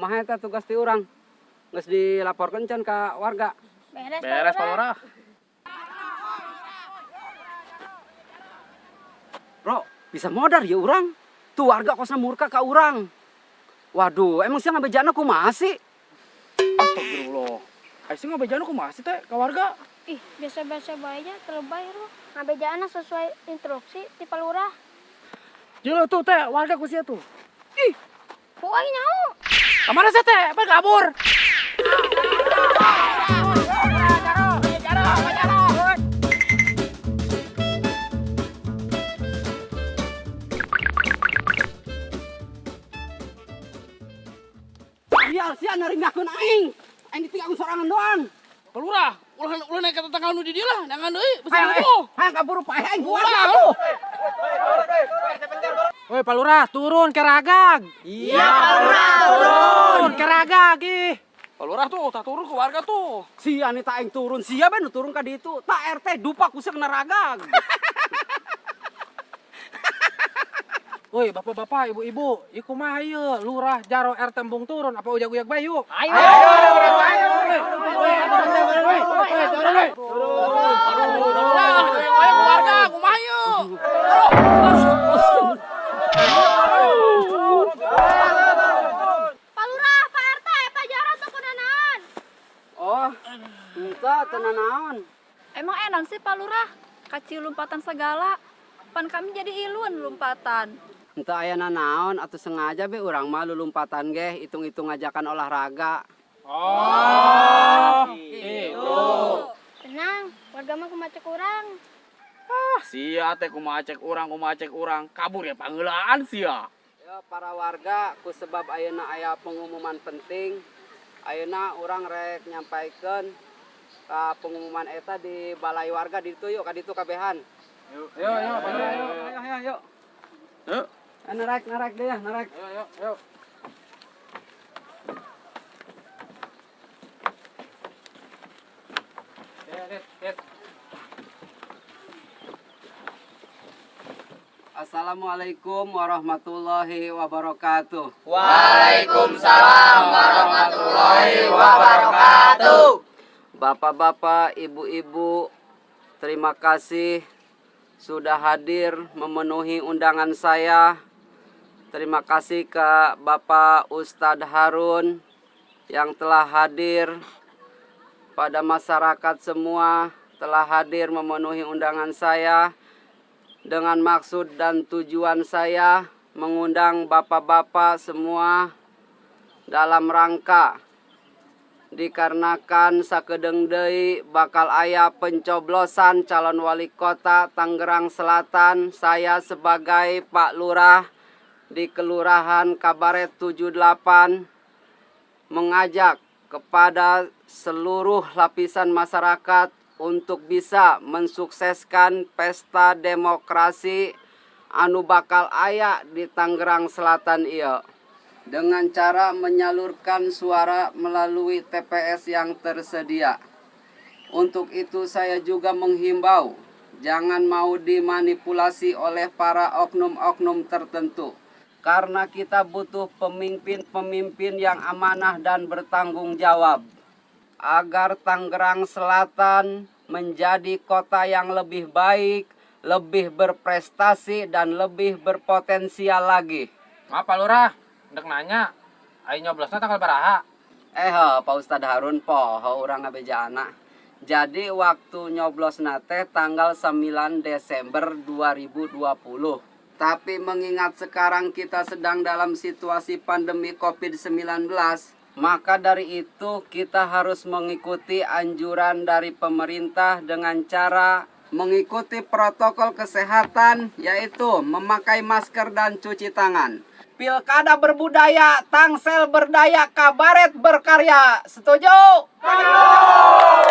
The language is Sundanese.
Kumaha eta tugas ti urang? Geus dilaporkeun can ka warga? Beres, Beres, Pak Lurah. Bro, bisa modar ya urang. Tuh warga kosna murka ka urang. Waduh, emang sia ngabejana kumaha sih? Astagfirullah. Ai sia ngabejana kumaha sih teh ka warga? Ih, biasa-biasa bae nya terlebay ro. Ngabejana sesuai instruksi ti Pak Lurah. Jelo tuh teh warga ku sia tuh. Ih, Ku aing nyaho. Kamana sia teh? Apa kabur? Sial, sia naringnakeun aing. Aing ditinggalkeun sorangan doang. Pak Lurah, ulah ulah naik ke tetangga nu di dieu lah, jangan deui, besi Hayang, eh, ribuh. hayang kaburu paeh aing kuat Ulah. atuh. Woi Pak Lurah, turun ke Ragag. Iya, Pak Lurah, turun ke Ragag ih. Pak Lurah tuh, tak turun ke warga tuh. Sia nih tak aing turun, sia bae nu turun ka ditu. Tak RT dupa ku sia kena ragag. Woi, bapak-bapak, ibu-ibu, ieu kumaha ieu? Lurah Jaro RT embung turun apa ujag-ujag bae yuk? Ayo. Aduh, Lurah, ayo ayo ke warga, kumaha ieu? Pak Lurah, Pak RT, Pak Jaro tuh kunanaon? Oh, entah teu nanaon. Emang enak sih Pak Lurah, kacil lompatan segala. Pan kami jadi ilun lompatan. Entah aya nanaon atau sengaja be urang mah lulumpatan ge hitung-hitung ngajakan olahraga. Oh, itu. Tenang, warga mah kumaha cek urang. Ah, sia teh kumaha cek urang, kumaha cek urang. Kabur ya pangeulaan sia. Ya, para warga, ku sebab ayeuna aya pengumuman penting. Ayeuna urang rek nyampaikeun ka pengumuman eta di balai warga di ditu yuk ka ditu kabehan. Yuk, yuk, Pak Lurah, yuk. Ayo, ayo, ayo. Yuk. Eh, narek, narek deh ya, narek. Yuk, yuk, yuk. Dit, dit. Assalamualaikum warahmatullahi wabarakatuh. Waalaikumsalam warahmatullahi wabarakatuh. Bapak-bapak, ibu-ibu, terima kasih sudah hadir memenuhi undangan saya. Terima kasih ke Bapak Ustadz Harun yang telah hadir, pada masyarakat semua telah hadir memenuhi undangan saya. Dengan maksud dan tujuan saya mengundang bapak-bapak semua dalam rangka dikarenakan sakedeung deui bakal aya pencoblosan calon wali kota Tangerang Selatan. Saya sebagai Pak Lurah di Kelurahan Kabaret 78 mengajak kepada seluruh lapisan masyarakat untuk bisa mensukseskan pesta demokrasi anu bakal aya di Tangerang Selatan ieu dengan cara menyalurkan suara melalui TPS yang tersedia. Untuk itu saya juga menghimbau jangan mau dimanipulasi oleh para oknum-oknum tertentu, karena kita butuh pemimpin-pemimpin yang amanah dan bertanggung jawab agar Tangerang Selatan menjadi kota yang lebih baik, lebih berprestasi, dan lebih berpotensial lagi. Maaf Pak Lurah, ndek nanya, ayo nyoblosna tanggal baraha? Eh, he, Pak Ustadz Harun poho urang ngabejana. Jadi waktu nyoblos nate tanggal 9 Desember 2020. Tapi mengingat sekarang kita sedang dalam situasi pandemi COVID-19, maka dari itu kita harus mengikuti anjuran dari pemerintah dengan cara mengikuti protokol kesehatan, yaitu memakai masker dan cuci tangan. Pilkada berbudaya, Tangsel berdaya, Kabaret berkarya. Setuju? Setuju!